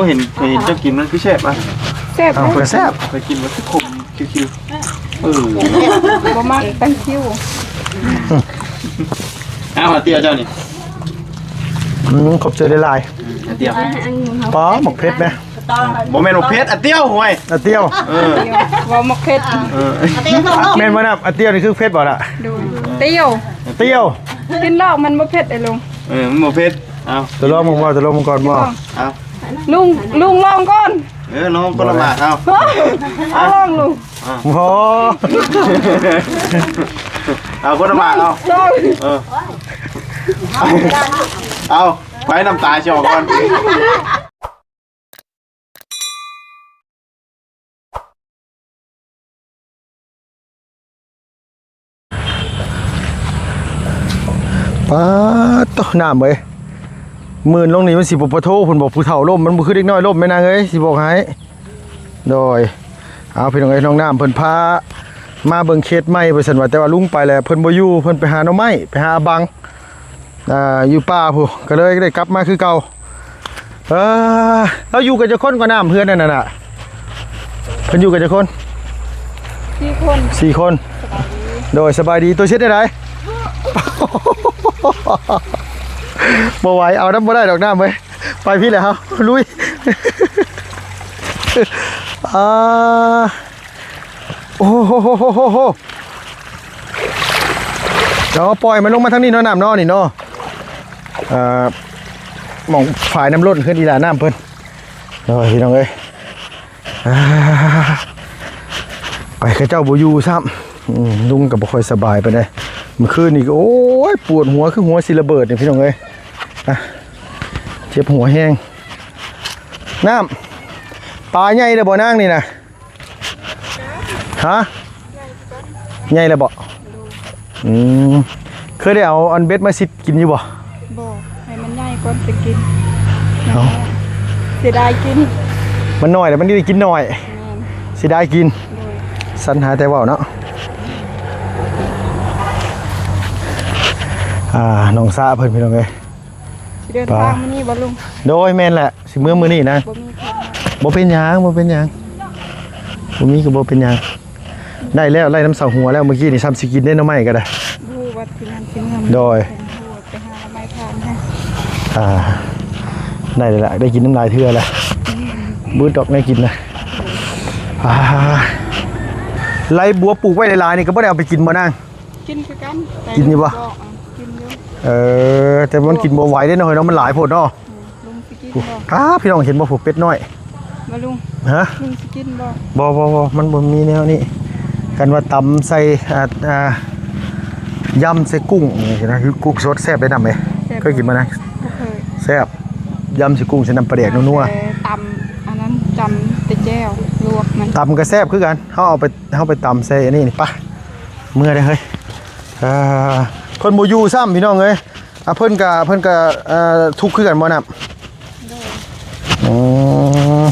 ເຫັນ ເຫັນເຈົ້າກິນມັນຄືແຊບອະ. ແຊບ ເອົາ ເນາະ ກໍແຊບ ຂ້ອຍກິນມັນຄືຂົມຄິວໆ. ເອີ ບໍ່ມັກແຕງຄິວ. ເອົາ ອາຕຽວເຈົ້ານີ້. ອືມ ຂອບໃຈຫຼາຍໆ. ອືມ ອາຕຽວ. ປ້າ ໝາກເຜັດແມະ. ບໍ່ແມ່ນໝາກເຜັດ ອາຕຽວ ຫ້ວຍ ອາຕຽວ. ເອີ ເວົ້າໝາກເຜັດ. ເອີ ແມ່ນບໍ່ນະ ອາຕຽວນີ້ຄືເຜັດບໍ່ລະ? ໂດຍ ຕຽວ ຕຽວ. ກິນແລ້ວມັນບໍ່ເຜັດເດ້ລຸງ. ເອີ ມັນບໍ່ເຜັດ. ເອົາ ທດລອງເບິ່ງບໍ່ ທດລອງເບິ່ງກ່ອນບໍ່? ເອົາ ລຸງ ລຸງລອງກ່ອນ. ເອີ ລອງຄົນລະໝາກ. ເອົາ ເອົາ ລອງລຸງ. ເອົາ ບໍ່ ເອົາຄົນລະໝາກ. ເອົາ ລອງ. ເອີ ເອົາ ໄປ ນ້ຳຕາຊິອອກກ່ອນ. ປາດໂທ້ ນ້ຳເອີຍ ມື່ນລົງນີ້ມັນຊິບໍ່ປະໂທພຸ້ນບໍ? ຜູ້ເຖົ້າລົ້ມ ມັນບໍ່ຄືເດັກນ້ອຍລົ້ມແມ່ນາງເອີຍ ຊິບອກໃຫ້. ໂດຍ ເອົາ ພີ່ນ້ອງເອີຍ ນ້ອງນ້ຳເພິ່ນພາມາເບິ່ງເຂດໃໝ່ວ່າຊັ້ນວ່າ ແຕ່ວ່າລຸງໄປແລ້ວ ເພິ່ນບໍ່ຢູ່ ເພິ່ນໄປຫາໜໍ່ໄມ້ ໄປຫາອາບັງ ອ່າ ຢູ່ປ່າພຸ້ນ ກໍເລີຍໄດ້ກັບມາຄືເກົ່າ. ເອີ ລາວຢູ່ກັນຈັກຄົນກໍນ້ຳ ເຮືອນນັ້ນນະ? ເພິ່ນຢູ່ກັນຈັກຄົນ? ສີ່ຄົນ ສີ່ຄົນ. ໂດຍ ສະບາຍດີ ໂຕເຊັດໄດ້ໃດ? ບໍ່ໄຫວ ເອົານຳບໍ່ໄດ້ດອກນ້ຳເອີຍ. ໄປພີ້ແຫຼະເຮົາ ລຸຍ. ອ່າ ໂອ້ໂຫ ເອົາ ປ່ອຍມັນລົງມາທາງນີ້ເນາະ ນ້ຳເນາະ ນີ້ເນາະ. ເອີ ໝ່ອງຝາຍນ້ຳລົ້ນຂຶ້ນອີ່ຫຼ້ານ້ຳເພິ່ນ. ໂອ້ຍ ພີ່ນ້ອງເອີຍ ອ່າ ໄປ ເຂົາເຈົ້າບໍ່ຢູ່ຊ້ຳ. ອືມ ລຸງກໍບໍ່ຄ່ອຍສະບາຍປານໃດ ມື້ຄືນນີ້. ໂອ້ຍ ປວດຫົວຄືຫົວຊິລະເບີດນີ້ ພີ່ນ້ອງເອີຍ. ອ່ະ ເຈັບຫົວແຮງ. ນ້ຳ ປາໃຫຍ່ແລ້ວບໍ່ນາງນີ້ນະ? ຮະ ໃຫຍ່ແລ້ວບໍ? ອືມ ເຄີຍໄດ້ເອົາອັນເບັດມາຊິດກິນຢູ່ບໍ? ບໍ່ ໃຫ້ມັນໃຫຍ່ກ່ອນຈະກິນ. ເອົ້າ ເສຍດາຍກິນ ມັນນ້ອຍແລ້ວມັນໄດ້ກິນໜ້ອຍ. ແມ່ນ ເສຍດາຍກິນ. ໂດຍ ສັນຫາແຕ່ເວົ້າເນາະ. ອ່າ ນ້ອງສາເພິ່ນ ພີ່ນ້ອງເອີຍ ຊິເດີນທາງມື້ນີ້ບໍ່ລຸງ? ໂດຍ ແມ່ນແຫຼະ ຊິເມືອມື້ນີ້ນະ. ບໍ່ມີແຜນ ບໍ່ເປັນຫຍັງ ບໍ່ເປັນຫຍັງ ບໍ່ມີກໍບໍ່ເປັນຫຍັງ. ໄດ້ແລ້ວ ໄລ່ນຳເສົາຫົວແລ້ວ ມື້ກີ້ນີ້ຊ້ຳຊິກິນໄດ້ໜໍ່ໄມ້ກໍໄດ້. ບໍ່ຮູ້ວ່າຊິແມ່ນຊິເມືອມື້ນີ້. ໂດຍ ບໍ່ຮູ້ວ່າໄປຫາໜໍ່ໄມ້ທານ. ອ່າ ໄດ້ແລ້ວລະ ໄດ້ກິນນຳຫຼາຍເທື່ອແລ້ວ. ອືມ ບຶດດອກແນວກິນນະ. ອ່າ ໄລ່ບົວປູກໄວ້ຫຼາຍໆນີ້ກໍບໍ່ໄດ້ເອົາໄປກິນບໍ່ນາງ? ກິນຄືກັນ. ກິນຢູ່ບໍ່? ກິນຢູ່. ເອີ ແຕ່ມັນກິນບໍ່ໄຫວເດ້ເນາະ ເນາະ ມັນຫຼາຍໂພດເນາະ. ອືມ ລຸງຊິກິນບໍ່? ອ້າ ພີ່ນ້ອງເຫັນບໍ່ ຜູ້ເປັດນ້ອຍ? ບໍ່ລຸງ. ຮະ? ລຸງຊິກິນບໍ່? ບໍ່ ບໍ່ ບໍ່ ມັນບໍ່ມີແນວນີ້. ຄັນວ່າຕຳໃສ່ ອ່າ ອ່າ ຢຳໃສ່ກຸ້ງນີ້ນະ ຄືກຸ້ງສົດແຊບເດ້ນ້ຳເອີຍ. ແຊບ. ເຄີຍກິນບໍ່ນະ? ບໍ່ເຄີຍ. ແຊບ ຢຳໃສ່ກຸ້ງໃສ່ນ້ຳປາແດກນົວໆ. ແຕ່ຕຳອັນນັ້ນ ຕຳແຕ່ແຈ່ວລວກມັນ ຕຳກໍແຊບຄືກັນ. ເຮົາເອົາໄປ ເຮົາໄປຕຳໃສ່ອັນນີ້ນີ້ ປະ ເມືອໄດ້ເຮີ້ຍ. ອ່າ ເພິ່ນບໍ່ຢູ່ຊ້ຳ ພີ່ນ້ອງເອີຍ. ອ່າ ເພິ່ນກະ ເພິ່ນກະ ເອີ ທຸກຄືກັນບໍ່ນ້ຳ? ໂດຍ. ອືມ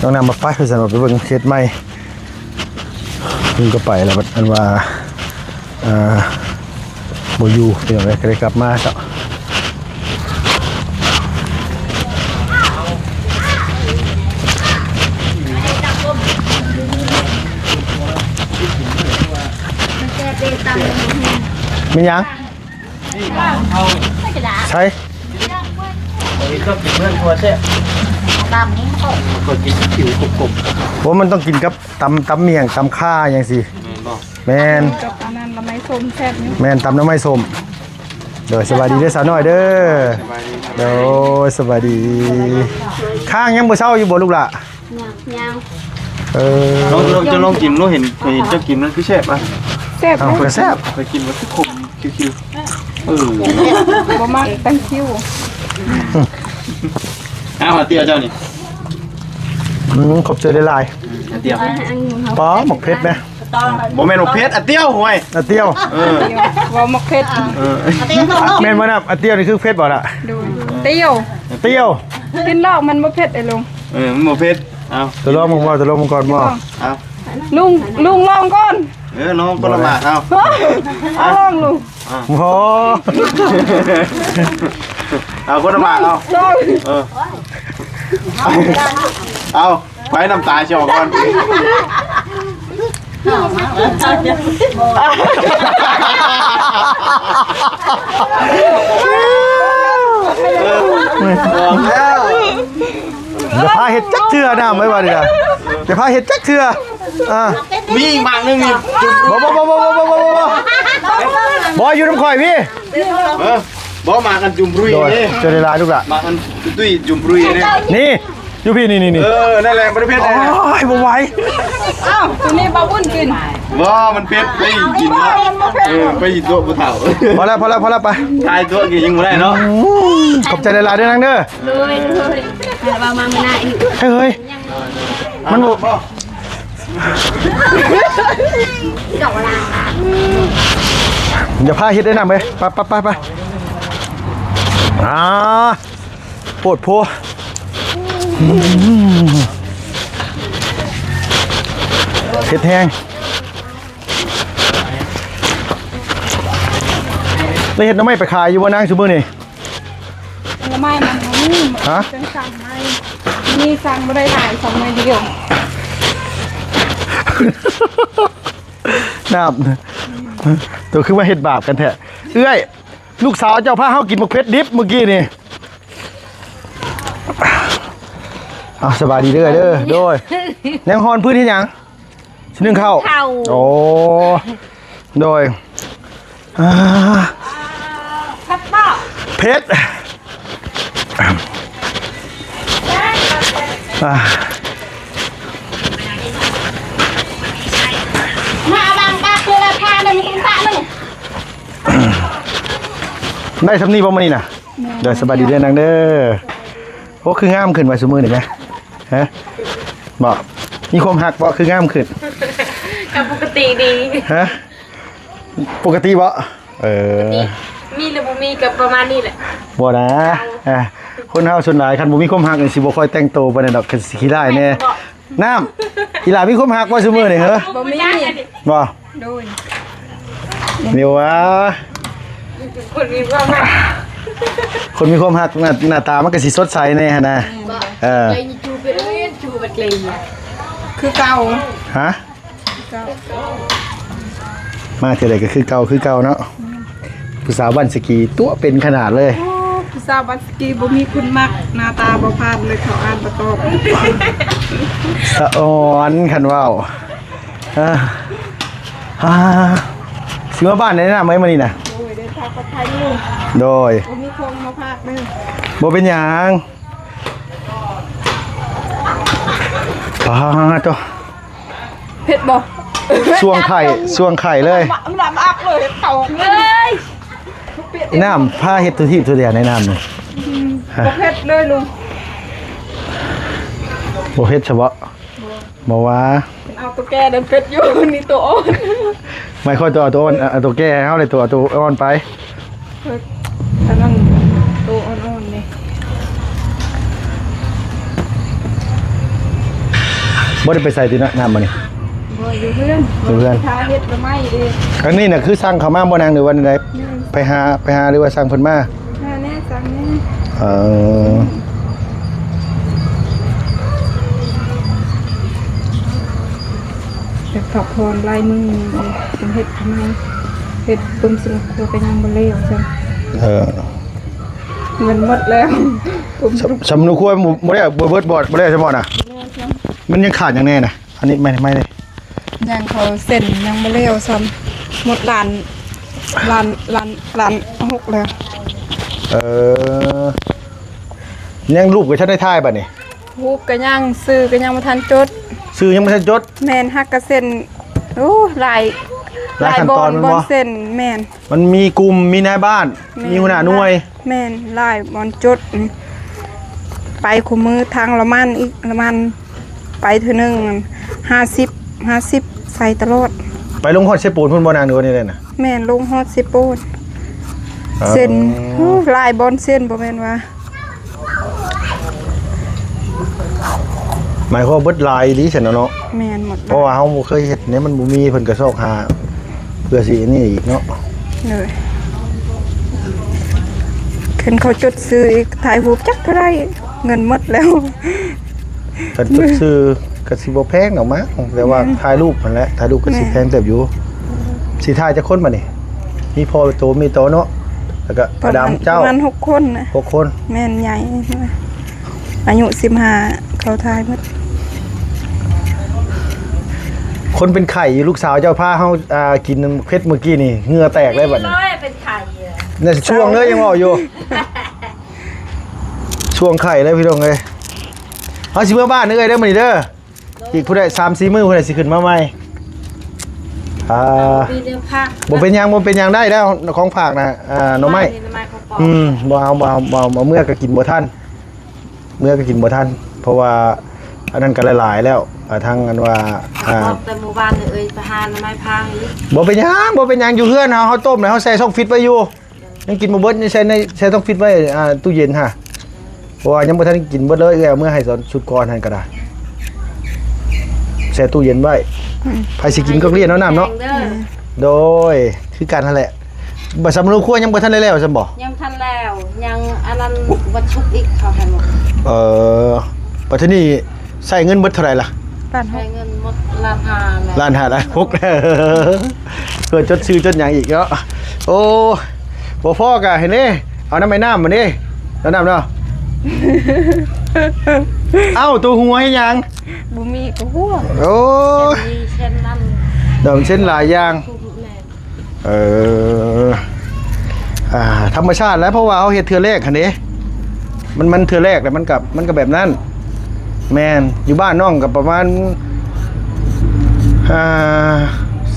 ນ້ອງນ້ຳ ມາໄປ ວ່າຊັ້ນວ່າໄປເບິ່ງເຂດໃໝ່. ເພິ່ນກໍໄປແລ້ວ ບັດອັນວ່າ ເອີ ບໍ່ຢູ່ ເປັນຫຍັງໃດກໍໄດ້ກັບມາເນາະ. ແມ່ນຫຍັງ? ໃສ? ເຈົ້າກິນເມືອງຄົວແຊບ. ຕຳນີ້ ຂ້ອຍກິນຜິວກົບໆ. ໂອ້ ມັນຕ້ອງກິນກັບຕຳ ຕຳໝ້ຽງ ຕຳຂ່າຫຍັງຊີ້. ແມ່ນບໍ່? ແມ່ນ ກັບອັນນັ້ນ ລະໄມ້ສົ້ມແຊບຢູ່. ແມ່ນ ຕຳໜໍ່ໄມ້ສົ້ມ. ໂດຍ ສະບາຍດີເດີສາວນ້ອຍເດີ. ສະບາຍດີ. ໂດຍ ສະບາຍດີ. ຄ້າງຍັງບໍ່ເຊົາຢູ່ບໍ່ລູກຫຼ້າ? ຍັງ ຍັງ. ເອີ ລອງ ລອງ ເຈົ້າລອງກິນ ລອງເຫັນ ເຫັນເຈົ້າກິນມັນຄືແຊບອະ. ແຊບ ເອົາ ເນາະ ກໍແຊບ. ຂ້ອຍກິນມັນຄືຂົມຄິວໆ. ເອີ ບໍ່ມັກແຕງຄິວ. ເອົາ ອາຕຽວເຈົ້ານີ້. ອືມ ຂອບໃຈຫຼາຍໆ. ອາຕຽວ. ປ້າ ໝາກເຜັດແມະ. ບໍ່ແມ່ນໝາກເຜັດ ອາຕຽວ ຫ້ວຍ ອາຕຽວ. ເອີ ເວົ້າໝາກເຜັດ. ເອີ ແມ່ນບໍ່ນະ ອາຕຽວນີ້ຄືເຜັດບໍ່ລະ? ໂດຍ ຕຽວ ຕຽວ. ກິນແລ້ວມັນບໍ່ເຜັດເດ້ລຸງ. ເອີ ມັນບໍ່ເຜັດ. ເອົາ ທດລອງເບິ່ງບໍ່ ທດລອງເບິ່ງກ່ອນບໍ່? ເອົາ ລຸງ ລຸງລອງກ່ອນ. ເອີ ລອງຄົນລະໝາກ. ເອົາ ເອົາ ລອງລຸງ. ບໍ່ ເອົາ ເອົາຄົນລະໝາກ ເອົາ ເອີ ເອົາ ໄປ ນ້ຳຕາຊິອອກກ່ອນ. ເອີ ອອກແລ້ວ. ຢ່າພາເຮັດຈັກເທື່ອ ນ້ຳເອີຍ ວ່ານີ້ນະ ຢ່າພາເຮັດຈັກເທື່ອ. ອ່າ ມີອີກໝາກໜຶ່ງນີ້ ບໍ່ ບໍ່ ບໍ່ ບໍ່ ບໍ່ ບໍ່ ບໍ່ ຢູ່ນຳຂ້ອຍພີ້. ເອີ ບໍ່ ໝາກອັນຈຸ່ມລຸຍ ໂດຍ ນີ້ ເຈີຫຼາຍໆ ລູກຫຼ້າ ໝາກອັນຕຸ້ຍຈຸ່ມລຸຍນີ້ ນີ້ ຢູ່ພີ້ ນີ້ ນີ້ ນີ້ ເອີ ນັ້ນແຫຼະ ບໍ່ໄດ້ເຜັດ. ໂອ້ຍ ບໍ່ໄຫວ. ອ້າວ ຕົວນີ້ບໍ່ບຸນກິນ. ບໍ່ ມັນເຜັດ ໄປກິນເນາະ. ເອີ ໄປໂຕະຜູ້ເຖົ້າ. ພໍແລ້ວ ພໍແລ້ວ ພໍແລ້ວ ໄປ ຖ່າຍໂຕະກິນຍັງບໍ່ໄດ້ເນາະ. ອືມ ຂອບໃຈຫຼາຍໆ ເດີນາງເດີ. ໂດຍ ໂດຍ ວ່າມາມື້ໜ້າອີກ. ເຮີ້ຍ ມັນບໍ່ ຢ່າພາເຮັດໄດ້ນຳເອີຍ. ໄປ ໄປ ໄປ ໄປ. ອ່າ ໂພດໂພ ເຜັດແຮງ. ໄດ້ເຮັດໜໍ່ໄມ້ໄປຂາຍຢູ່ບໍ່ນາງ ຊຸມື້ນີ້? ໜໍ່ໄມ້ມັນບໍ່ມີ. ຮະ? ຈັ່ງສັ່ງໄມ້ ມີສັ່ງບໍ່ໄດ້ຫຼາຍ ສັ່ງໜ້ອຍດຽວ. ນ້ຳ ໂຕຄືມາເຮັດບາບກັນແທ້. ເອື້ອຍ ລູກສາວເຈົ້າພາເຮົາກິນໝາກເຜັດດິບມື້ກີ້ນີ້. ເອົາ ສະບາຍດີເດີ້ ເດີ້. ໂດຍ ຍັງຮ້ອນພື້ນເຮັດຫຍັງ? ຊິໜຶ້ງເຂົ້າ. ເຂົ້າ. ໂອ້ ໂດຍ. ອ່າ ເຜັດບໍ່? ເຜັດ. ອ່າ ມາເອົາບາງປາກເພື່ອລາຄາໜຶ່ງ ຕະໜຶ່ງ. ໄດ້ສ່ຳນີ້ບໍ່ມື້ນີ້ນະ? ແມ່ນ. ໂດຍ ສະບາຍດີເດີ້ນາງເດີ້. ໂອ້ ຄືງາມຂຶ້ນວ່າຊຸມື້ນີ້ແມະ. ຮະ? ບໍ່ ມີຄວາມຮັກບໍ່ ຄືງາມຂຶ້ນ? ກໍປົກກະຕິດີ. ຮະ? ປົກກະຕິບໍ່? ເອີ ປົກກະຕິ ມີຫຼືບໍ່ມີກໍປະມານນີ້ແຫຼະ. ບໍ່ນະ ອ່າ ຄົນເຮົາສ່ວນຫຼາຍຄັນບໍ່ມີຄວາມຮັກນີ້ຊິບໍ່ຄ່ອຍແຕ່ງໂຕປານໃດດອກ ຄືຊິຂີ້ລ້າຍແດ່. ນ້ຳ ອີຫຼ້າມີຄວາມຮັກບໍ່ຊຸມື້ນີ້ເຮີ? ບໍ່ມີ. ບໍ່? ໂດຍ. ນີ້ວ່າ ຄົນມີຄວາມຮັກ ຄົນມີຄວາມຮັກ ໜ້າ ໜ້າຕາມັນກໍຊິສົດໃສແດ່ຫັ້ນນະ. ເອີ ຄືເກົ່າ. ຮະ? ມາເທື່ອໃດກໍຄືເກົ່າ ຄືເກົ່າເນາະ. ຜູ້ສາວບ້ານສະກີຕົວະເປັນຂະໜາດເລີຍ. ໂອ້ ຜູ້ສາວບ້ານສະກີບໍ່ມີຄົນມັກ ໜ້າຕາບໍ່ຜ່ານເລີຍ ເຂົາອ່ານບໍ່ຕອບ. ສະອອນຄັນເວົ້າ. ອ່າ ອ່າ ຊິມາບ້ານໄດ້ນະ ມື້ນີ້ນະ. ໂດຍ ເດີນທາງປອດໄພຢູ່. ໂດຍ ບໍ່ມີຂອງມາຝາກເດີ. ບໍ່ເປັນຫຍັງ. ປາໂຕ ເຜັດບໍ່? ຊ່ວງໄຂ່ ຊ່ວງໄຂ່ເລີຍ. ນ້ຳອັກເລີຍ ເຂົ້າເລີຍ. ນ້ຳພາເຮັດທຸກທີບທຸກແດນໃນນ້ຳນີ້. ອືມ ບໍ່ເຜັດເລີຍລຸງ. ບໍ່ເຜັດຊະບໍ່? ບໍ່ວ່າ ເອົາໂຕແກ່ເດີເຜັດຢູ່ ນີ້ໂຕອ່ອນ. ໄມ່ຄ່ອຍໂຕ ເອົາໂຕອ່ອນ ເອົາໂຕແກ່ໃຫ້ເຮົາເລີຍ ໂຕ ເອົາໂຕອ່ອນໄປ. ອັນນັ້ນໂຕອ່ອນໆນີ້. ບໍ່ໄດ້ໄປໃສຕິເນາະ ນ້ຳມື້ນີ້? ບໍ່ ຢູ່ເຮືອນ. ຢູ່ເຮືອນ. ຖ້າເຮັດໜໍ່ໄມ້ເດ້. ອັນນີ້ນະຄືສັ່ງເຂົ້າມາບໍ່ນາງ ຫຼືວ່າແນວໃດ? ແມ່ນ. ໄປຫາ ໄປຫາ ຫຼືວ່າສັ່ງເພິ່ນມາ? ຫາແດ່ ສັ່ງແດ່. ເອີ ແຕ່ພັກຜ່ອນຫຼາຍມື້ ເຮັດທຳໄມ ເຮັດປຸ້ມສະຫຼຸບຕົວກໍຍັງບໍ່ແລ້ວຊ້ຳ. ເອີ ເງິນໝົດແລ້ວ. ສຳ ສຳນົວຄົວບໍ່ໄດ້ ບໍ່ເບິດ ບໍ່ ບໍ່ໄດ້ໃຊ່ບໍ່ນະ? ບໍ່ແລ້ວຊ້ຳ. ມັນຍັງຂາດຫຍັງແດ່ນະ? ອັນນີ້ໄມ້ ໄມ້ນີ້ ຍັງເຂົາເຊັນຍັງບໍ່ແລ້ວຊ້ຳ. ໝົດລ້ານ ລ້ານ ລ້ານ ລ້ານຫົກແລ້ວ. ເອີ ຍັງຮູບກໍທັນໄດ້ຖ່າຍບັດນີ້. ຮູບກໍຍັງ ຊື່ກໍຍັງບໍ່ທັນຈົດ. ຊື່ຍັງບໍ່ທັນຈົດ? ແມ່ນ. ຫາກກະເຊັນ ໂອ້ ຫຼາຍ ຫຼາຍຂັ້ນຕອນ ຫຼາຍບ່ອນ ແມ່ນບໍ່? ບ່ອນເຊັນ. ແມ່ນ. ມັນມີກຸ່ມ ມີນາຍບ້ານ ແມ່ນ ມີຫົວໜ້າໜ່ວຍ. ແມ່ນ. ຫຼາຍບ່ອນຈົດ. ໄປຄູ່ມື້ ທາງລະມັນອີກ ລະມັນ ໄປເທື່ອໜຶ່ງຫ້າສິບ ຫ້າສິບ ໃສ່ຕະຫຼອດ. ໄປລົງຮອດເຊໂປນພຸ້ນບໍ່ນາງ ຫຼືວ່າແນວໃດນະ? ແມ່ນ ລົງຮອດເຊໂປນ. ເອີ ເຊັນ ໂອ້ ຫຼາຍບ່ອນເຊັນ ບໍ່ແມ່ນວ່າ ໝາຍຄວາມວ່າເບິດຫຼາຍອີ່ຫຼີຊັ້ນເນາະ. ແມ່ນ ໝົດ. ເພາະວ່າເຮົາບໍ່ເຄີຍເຮັດເດ້ ມັນບໍ່ມີ ເພິ່ນກໍຊອກຫາເພື່ອຊິອັນນີ້ອີກເນາະ. ໂດຍ. ຄັນເຂົາຈົດຊື່ອີກ ຖ່າຍຮູບຈັກເທົ່າໃດ ເງິນໝົດແລ້ວ. ຄັນຈົດຊື່ກໍຊິບໍ່ແພງດອກມັ້ງ ແຕ່ວ່າ ແມ່ນ ຖ່າຍຮູບຫັ້ນແຫຼະ ຖ່າຍຮູບກໍຊິ ແມ່ນ ແພງເຕີບຢູ່. ຊິຖ່າຍຈັກຄົນບັດນີ້? ມີພໍ່ໂຕ ມີໂຕເນາະ ແລ້ວກໍ ປະມານ ອາດຳ ເຈົ້າ ປະມານຫົກຄົນນະ ຫົກຄົນ. ແມ່ນໃຫຍ່ ອາຍຸສິບຫ້າ ເຂົາຖ່າຍໝົດ. ຄົນເປັນໄຂ້ຢູ່ ລູກສາວເຈົ້າພາເຮົາ ອ່າ ກິນເຜັດມື້ກີ້ນີ້ ເຫື່ອແຕກເລີຍບັດນີ້. ເປັນໄຂ້ ໃນຊ່ວງເລີຍຍັງເວົ້າຢູ່ ຊ່ວງໄຂ້ເລີຍພີ່ນ້ອງເອີຍ. ເຮົາຊິເມືອບ້ານເອື້ອຍເດີມື້ນີ້ເດີ ອີກຜູ້ໃດສາມສີ່ມື້ ຜູ້ໃດຊິຂຶ້ນມາໃໝ່. ອ່າ ບໍ່ເປັນຫຍັງ ບໍ່ເປັນຫຍັງ ໄດ້ແລ້ວ ຂອງຝາກນະ ອ່າ ໜໍ່ໄມ້. ໜໍ່ໄມ້ ຂອງປອມ. ອືມ ບໍ່ເອົາ ບໍ່ເອົາ ບໍ່ເອົາ ເອົາເມືອກໍກິນບໍ່ທັນ ເມືອກໍກິນບໍ່ທັນ ເພາະວ່າອັນນັ້ນກໍຫຼາຍໆແລ້ວ ອ່າ ທາງອັນວ່າ ອ່າ ບອກແຕ່ມື້ວານນີ້ ເອີຍ ໄປຫາໜໍ່ໄມ້ພາງຢູ່. ບໍ່ເປັນຫຍັງ ບໍ່ເປັນຫຍັງ ຢູ່ເຮືອນເຮົາ ເຮົາຕົ້ມແລ້ວ ເຮົາແຊ່ຊ່ອງຟຣິດໄວ້ຢູ່. ຍັງກິນບໍ່ເບິດ ຍັງແຊ່ໃນ ແຊ່ຊ່ອງຟຣິດໄວ້ ອ່າ ຕູ້ເຢັນຫັ້ນ ເພາະວ່າຍັງບໍ່ທັນໄດ້ກິນເບິດເລີຍ ເອື້ອຍເອົາເມືອໃຫ້ຕອນຊຸດກ່ອນຫັ້ນກໍໄດ້ ແຊ່ຕູ້ເຢັນໄວ້. ອືມ ໃຜຊິກິນກໍລຽນເອົານ້ຳເນາະ. ແພງເດີ. ໂດຍ ຄືກັນຫັ້ນແຫຼະ. ບັດສຳໂຮງຄົວຍັງບໍ່ທັນໄດ້ແລ້ວຊັ້ນບໍ່? ຍັງບໍ່ທັນແລ້ວ ຍັງອັນນັ້ນວັນສຸກອີກເຂົາໃຫ້ໝົດ. ເອີ ບັດທີນີ້ໃຊ້ເງິນເບິດເທົ່າໃດລະ? ລ້ານຫົກ. ໃຊ້ເງິນໝົດລ້ານຫ້າແລ້ວ. ລ້ານຫ້າ ລ້ານຫົກ ເພື່ອຈົດຊື່ຈົດຫຍັງອີກເນາະ. ໂອ້ ບໍ່ພໍກໍເຫັນເດ້ ເອົານ້ຳໄອ້ນ້ຳມາເດ້ ເອົານ້ຳເນາະ. ເອົ້າ ຕົວຫົວເຮັດຫຍັງ? ບໍ່ມີກໍຫົວ. ໂອ້ຍ ເຊັ່ນນີ້ເຊັ່ນນັ້ນ ດອກເຊັ່ນຫຼາຍຢ່າງ. ແມ່ນ. ເອີ ອ່າ ທຳມະຊາດແຫຼະ ເພາະວ່າເຮົາເຮັດເທື່ອແລກຫັ້ນເດ້ ມັນ ມັນເທື່ອແລກແລ້ວ ມັນກໍ ມັນກໍແບບນັ້ນ. ແມ່ນ ຢູ່ບ້ານນ້ອງກໍປະມານ ອ່າ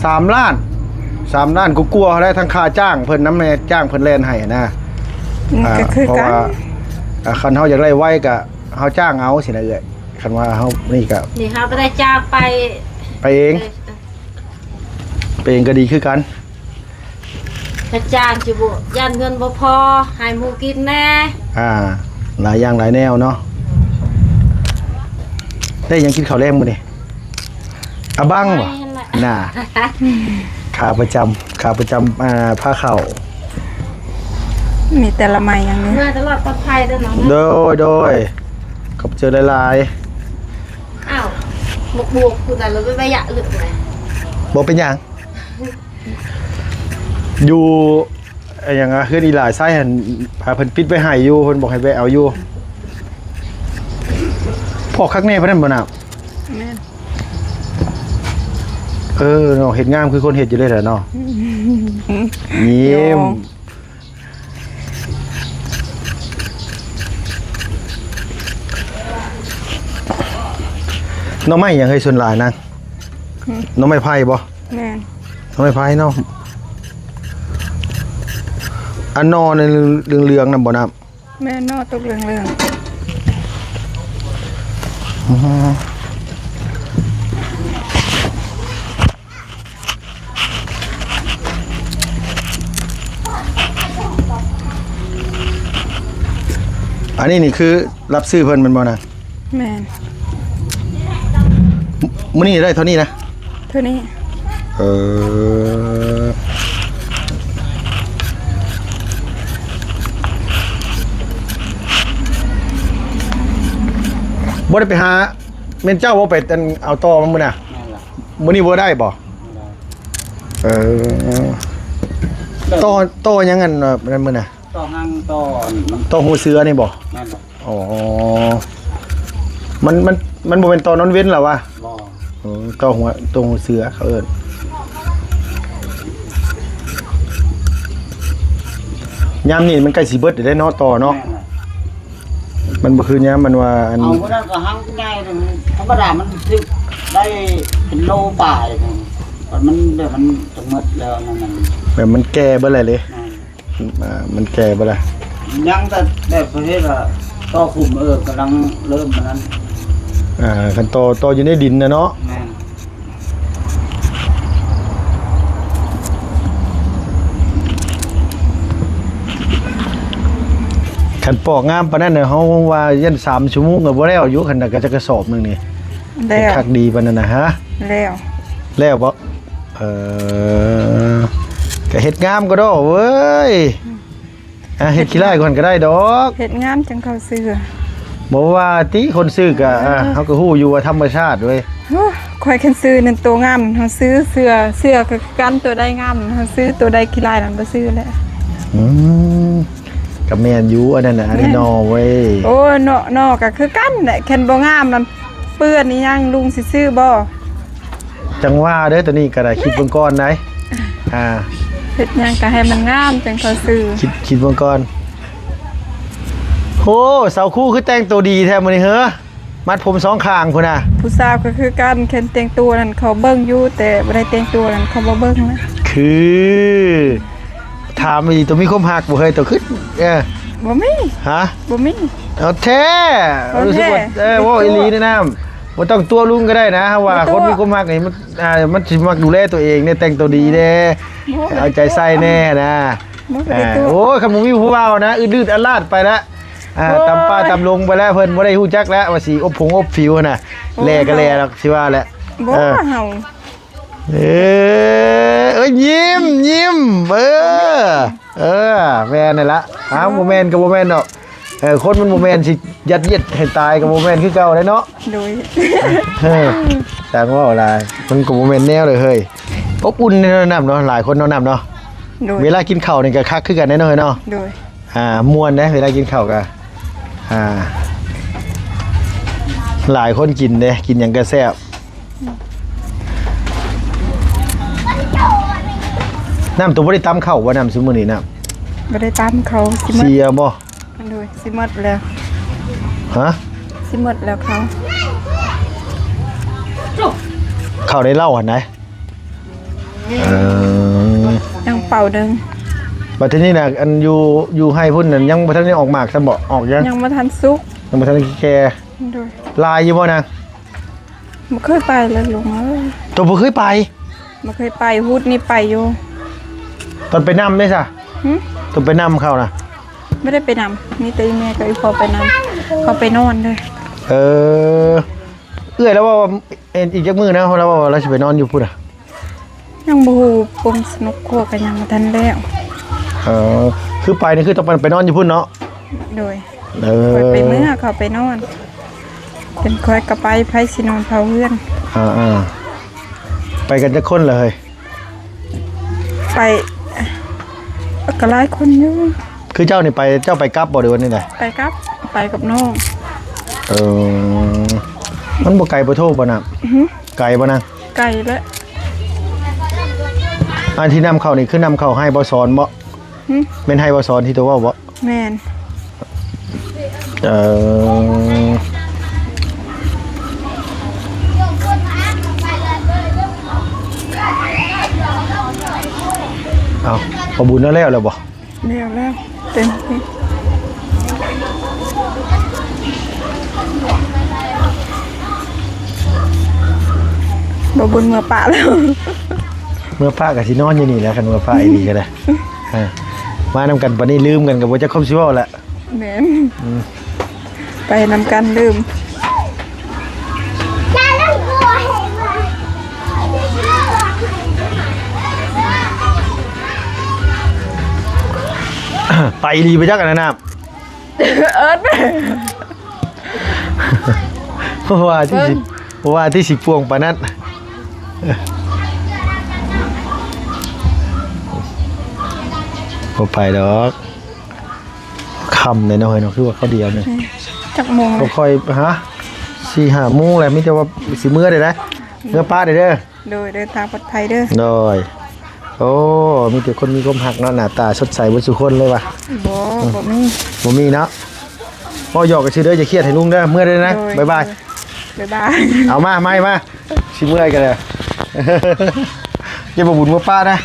ສາມລ້ານ ສາມລ້ານກວ່າໆແຫຼະ ທັງຄ່າຈ້າງເພິ່ນນຳ ແມ່ຈ້າງເພິ່ນແລ່ນໃຫ້ນະ. ອືມ ອ່າ ກໍຄື ເພາະວ່າ ກັນ ອ່າ ຄັນເຮົາຢາກໄດ້ໄວກໍເຮົາຈ້າງເອົາຊີ້ນະເອື້ອຍ. ຄັນວ່າເຮົານີ້ກໍ ນີ້ເຮົາບໍ່ໄດ້ຈ້າງໄປ ໄປເອງ. ເອີ ໄປເອງກໍດີຄືກັນ. ກະຈ້າງຊິບໍ່ ຢ້ານເງິນບໍ່ພໍ ໃຫ້ໝູ່ກິນແດ່. ອ່າ ຫຼາຍຢ່າງຫຼາຍແນວເນາະ. ໄດ້ຫຍັງກິນເຂົ້າແລງມື້ນີ້? ອາບັງບໍ່? ໄມ້ຫັ້ນແຫຼະ ໜ້າ ຂາປະຈຳ ຂາປະຈຳ ອ່າ ພາເຂົ້າ. ມີແຕ່ລະໄມ້ຢ່າງເດີ. ເມືອຕະຫຼອດປອດໄພເດີນ້ອງ. ໂດຍ ໂດຍ ຂອບໃຈຫຼາຍໆ. ອ້າວ ໝາກບວບຜູ້ໃດລະໄປຢະເລິກແຫຼະ. ບໍ່ເປັນຫຍັງ. ຢູ່ ອາ ຫຍັງ ເຮືອນອີຫຼ້າຊາຍຫັ້ນ ພາເພິ່ນປິດໄວ້ໃຫ້ຢູ່ ເພິ່ນບອກໃຫ້ແວະເອົາຢູ່. ພໍຄັກແນ່ປານນັ້ນບໍ່ນາ? ແມ່ນ. ເອີ ເນາະ ເຮັດງາມຄືຄົນເຮັດຢູ່ເລີຍແຫຼະເນາະ. ຍິ້ມ. ໜໍ່ໄມ້ຫຍັງເຮີ້ຍ ສ່ວນຫຼາຍນະ? ຫືມ ໜໍ່ໄມ້ໄຜ່ບໍ່? ແມ່ນ. ໜໍ່ໄມ້ໄຜ່ເນາະ. ອັນໜໍ່ນັ້ນເຫຼືອງໆນັ້ນບໍ່ນະ? ແມ່ນ ໜໍ່ຕົກເຫຼືອງໆ. ອື. ອັນນີ້ນີ້ຄືຮັບຊື້ເພິ່ນແມ່ນບໍ່ນະ? ແມ່ນ. ມື້ນີ້ໄດ້ເທົ່ານີ້ນະ? ເທົ່ານີ້. ເອີ ບໍ່ໄດ້ໄປຫາ ແມ່ນເຈົ້າບໍ່ໄປອັນເອົາຕໍ່ມາມື້ນະ? ແມ່ນລະ. ມື້ນີ້ບໍ່ໄດ້ບໍ່? ບໍ່ໄດ້. ເອີ ຕໍ່ ຕໍ່ຫຍັງອັນນັ້ນມື້ນະ? ຕໍ່ຫາງ ຕໍ່ອັນ ຕໍ່ຫົວເສືອນີ້ບໍ່? ແມ່ນລະ. ອໍ ມັນ ມັນ ມັນບໍ່ແມ່ນຕໍ່ນອນເວັນລະວະ? ບໍ່. ເອີ ຕໍ່ຫົວ ຕໍ່ຫົວເສືອເຂົາເອີ້ນ. ຍາມນີ້ມັນໃກ້ຊິເບິດແລ້ວເນາະ ຕໍ່ເນາະ. ແມ່ນລະ. ມັນບໍ່ຄືຍາມມັນວ່າອັນ ເອົາ ມື້ນັ້ນກໍຫາງໃຫຍ່ ທຳມະດາມັນຖືກໄດ້ເປັນໂລປາຍ ມັນແບບມັນຈະໝົດແລ້ວນັ້ນ ແບບມັນແກ່ເບິດແລ້ວເດ້. ແມ່ນ. ອ່າ ມັນແກ່ເບິດລະ. ຍັງແຕ່ແບບປະເພດວ່າຕໍ່ຂຸມ ເອີ ກຳລັງເລີ່ມອັນນັ້ນ. ອ່າ ຄັນຕໍ່ ຕໍ່ຢູ່ໃນດິນນະເນາະ. ແມ່ນ. ຄັນປອກງາມປານນັ້ນນະ ເຮົາວ່າຢ້ານສາມຊົ່ວໂມງກໍບໍ່ແລ້ວຢູ່ ຄັນ ກໍຈັກກະສອບໜຶ່ງນີ້. ແລ້ວ. ຄັກດີປານນັ້ນນະ. ຮະ? ແລ້ວ. ແລ້ວບໍ່? ເອີ ກະເຮັດງາມກໍດອກເວີຍ. ອືມ. ອ່ະ ເຮັດຂີ້ລ້າຍກ່ອນກໍໄດ້ດອກ ເຮັດງາມຈັ່ງເຂົາຊື້. ບໍ່ວ່າຕິ ຄົນຊື້ກໍ ເອີ ອ່າ ເຮົາກໍຮູ້ຢູ່ວ່າທຳມະຊາດເວີຍ. ໂອ້ ຂ້ອຍຄັນຊື້ນັ້ນໂຕງາມ ເຮົາຊື້ເສື້ອ ເສື້ອກໍຄືກັນ ໂຕໃດງາມເຮົາຊື້ ໂຕໃດຂີ້ລ້າຍນັ້ນບໍ່ຊື້ແຫຼະ. ອືມ ກໍແມ່ນຢູ່ ອັນນັ້ນນະ ອັນນີ້ ແມ່ນ ໜໍ່ເວີຍ. ໂອ້ ໜໍ່ ໜໍ່ກໍຄືກັນແຫຼະ ຄັນບໍ່ງາມນັ້ນເປື້ອນອີ່ຫຍັງ ລຸງຊິຊື້ບໍ່? ຈັ່ງວ່າເດີ ໂຕນີ້ກໍໄດ້ ຄິດເບິ່ງກ່ອນໄດ໋. ອ່າ ເຮັດຫຍັງກໍໃຫ້ມັນງາມຈັ່ງຄ່ອຍຊື້. ຄິດ ຄິດເບິ່ງກ່ອນ. ໂອ້ ສາວຄູຄືແຕ່ງໂຕດີແທ້ມື້ນີ້ເຮີ ມັດຜົມສອງຂ້າງພຸ້ນນະ. ຜູ້ສາວກໍຄືກັນ ຄັນແຕ່ງຕົວນັ້ນເຂົາເບິ່ງຢູ່ ແຕ່ບໍ່ໄດ້ແຕ່ງຕົວນັ້ນເຂົາບໍ່ເບິ່ງນະ. ຄື ຖາມອີ່ ໂຕມີຄວາມຮັກບໍ່ເຮີຍ ໂຕຄື ເອີ ບໍ່ມີ. ຮະ? ບໍ່ມີ. ເອົາແທ້ ເອົາແທ້ ຮູ້ສຶກວ່າ ເອີ ເວົ້າອີ່ຫຼີແນະນຳ ບໍ່ຕ້ອງຕົວະລຸງກໍໄດ້ນະ ເຮົາວ່າ ບໍ່ຕົວະ ຄົນມີຄວາມຮັກນີ້ມັນ ອ່າ ມັນຊິມັກດູແລຕົວເອງເດ້ ແຕ່ງຕົວດີເດ້ ບໍ່ ເອົາໃຈໃສ່ແດ່ນະ. ບໍ່ໄດ້ຕົວະ ເອີ ໂອ້ຍ ຄັນບໍ່ມີຜູ້ເວົ້ານະ ອືດໆອາດໆໄປລະ ອ່າ ໂອ້ຍ ຕາມປ່າຕາມດົງໄປລະ ເພິ່ນບໍ່ໄດ້ຮູ້ຈັກລະວ່າຊິອົບຜົງອົບຜິວຫັ້ນນະ. ໂອ້ຍ ແລ່ກໍແລ່ດອກ ຊິວ່າແຫຼະ. ບໍ່ ເອີ ເຮົາ ເອີ ເອີ ຍິ້ມ ຍິ້ມ ເອີ ເອີ ແມ່ນນັ້ນລະ. ອ້າວ ບໍ່ແມ່ນກໍບໍ່ແມ່ນດອກ. ເອີ ຄົນມັນບໍ່ແມ່ນຊິຍັດຢຽດໃຫ້ຕາຍກໍບໍ່ແມ່ນຄືເກົ່າເດ້ເນາະ. ໂດຍ ເອີ ຊ່າງເວົ້າຫຼາຍ ມັນກໍບໍ່ແມ່ນແນວເລີຍເຮີຍ. ອົບອຸ່ນເນາະນ້ຳເນາະ ຫຼາຍຄົນເນາະນ້ຳເນາະ. ໂດຍ ເວລາກິນເຂົ້ານີ້ກໍຄັກຄືກັນເດ້ເນາະເຮີຍເນາະ. ໂດຍ ອ່າ ມ່ວນເດ້ ເວລາກິນເຂົ້າກໍ ອ່າ ຫຼາຍຄົນກິນເດ້ ກິນຫຍັງກໍແຊບ. ນ້ຳ ໂຕບໍ່ໄດ້ຕຳເຂົ້າບໍ່ນ້ຳ ຊຸມື້ນີ້ນ້ຳ? ບໍ່ໄດ້ຕຳເຂົ້າ ຊິໝົດ ເສຍບໍ່? ໂດຍ ຊິໝົດແລ້ວ. ຮະ? ຊິໝົດແລ້ວເຂົ້າ ເຂົ້າໃນເລົ້າຫັ້ນໃດ. ເອີ ຍັງເປົ່າໜຶ່ງ. ບັດທີນີ້ນະ ອັນຢູ່ ຢູ່ໄຮ່ພຸ້ນນັ້ນ ຍັງບໍ່ທັນໄດ້ອອກໝາກຊ້ຳບໍ່? ອອກຍັງ? ຍັງບໍ່ທັນສຸກ ຍັງບໍ່ທັນແກ່. ໂດຍ ຫຼາຍຢູ່ບໍ່ນາງ? ບໍ່ເຄີຍໄປເລີຍລຸງເອີຍ. ໂຕບໍ່ເຄີຍໄປ? ບໍ່ເຄີຍໄປ ຮຸດນີ້ໄປຢູ່. ຕອນໄປນຳເດ້ຊະ? ຫຶ? ຕອນໄປນຳເຂົານະ? ບໍ່ໄດ້ໄປນຳ ມີແຕ່ອີ່ແມ່ກັບອີ່ພໍ່ໄປນຳ ເຂົາໄປນອນເດີ. ເອີ ເອື້ອຍລາວເວົ້າວ່າ ເອີ ອີກຈັກມື້ນະ ລາວເວົ້າວ່າລາວຊິໄປນອນຢູ່ພຸ້ນນະ. ຍັງບໍ່ຮູ້ ປົມສະໜຸກຄົວກໍຍັງບໍ່ທັນແລ້ວ. ເອີ ຄືໄປນີ້ຄືຕ້ອງໄປ ໄປນອນຢູ່ພຸ້ນເນາະ? ໂດຍ ເອີ ຂ້ອຍໄປເມືອ ເຂົາໄປນອນ ເປັນຂ້ອຍກໍໄປ ໃຜຊິນອນເຝົ້າເຮືອນ. ອ່າໆ ໄປກັນຈັກຄົນລະເຮີຍ? ໄປ ກໍຫຼາຍຄົນຢູ່. ຄືເຈົ້ານີ້ໄປ ເຈົ້າໄປກັບບໍ່ ຫຼືວ່າແນວໃດ? ໄປກັບ ໄປກັບນ້ອງ. ເອີ ມັນບໍ່ໄກບໍ່ໂທບໍ່ນະ? ຫຶ? ໄກບໍ່ນະ? ໄກແຫຼະ. ອັນທີ່ນຳເຂົ້ານີ້ຄືນຳເຂົ້າໄຮ່ບໍ່ສອນບໍ່? ຫຶ? ແມ່ນໄຮ່ບໍ່ສອນທີ່ໂຕເວົ້າບໍ່? ແມ່ນ. ເອີ ເອົ້າ ພໍ່ບຸນເອົາແລ້ວແລ້ວບໍ່? ແລ້ວແລ້ວ ເຕັມທີ່. ບໍ່ບຸນເມືອປະແລ້ວ ເມືອປະກໍຊິນອນຢູ່ນີ້ແຫຼະ ຄັນເມືອປະອີ່ຫຼີກໍໄດ້. ອ່າ ມານຳກັນປານນີ້ລືມກັນກໍບໍ່ຈັກຄວາມຊິເວົ້າລະ. ແມ່ນ. ອືມ ໄປນຳກັນລືມ. ໄປອີ່ຫຼີໄປຈັກອັນນັ້ນນະ. ເອີ້ນ ບໍ່ວ່າທີ່ຊິ ເບິ່ງ ບໍ່ວ່າທີ່ຊິປ່ວງປານນັ້ນ. ບໍ່ໄປດອກ. ຄ່ຳແລ້ວເນາະເຮີຍເນາະ ຄືວ່າເຂົ້າດຽວນີ້. ອືມ ຈັກໂມງ ບໍ່ຄ່ອຍ ຮະ ສີ່ຫ້າໂມງແລ້ວ ມີແຕ່ວ່າຊິເມືອເດ້ ເມືອປະເດ້. ໂດຍ ເດີນທາງປອດໄພເດີ. ໂດຍ. ໂອ້ ມີແຕ່ຄົນມີຄວາມຮັກເນາະ ໜ້າຕາສົດໃສເບິດສູ່ຄົນເລີຍວ່າ. ບໍ່ ອືມ ບໍ່ມີ ບໍ່ມີເນາະ. ເວົ້າຫຍອກກັນຊື່ເດີ ຢ່າຄຽດໃຫ້ລຸງເດີ ເມືອເດີນະ. ໂດຍ ບາຍບາຍ. ບາຍບາຍ. ເອົາມາ ມາ ມາ ຊິເມືອກັນເດີ. ຢ່າບໍ່ບຸນເມືອປະນະ.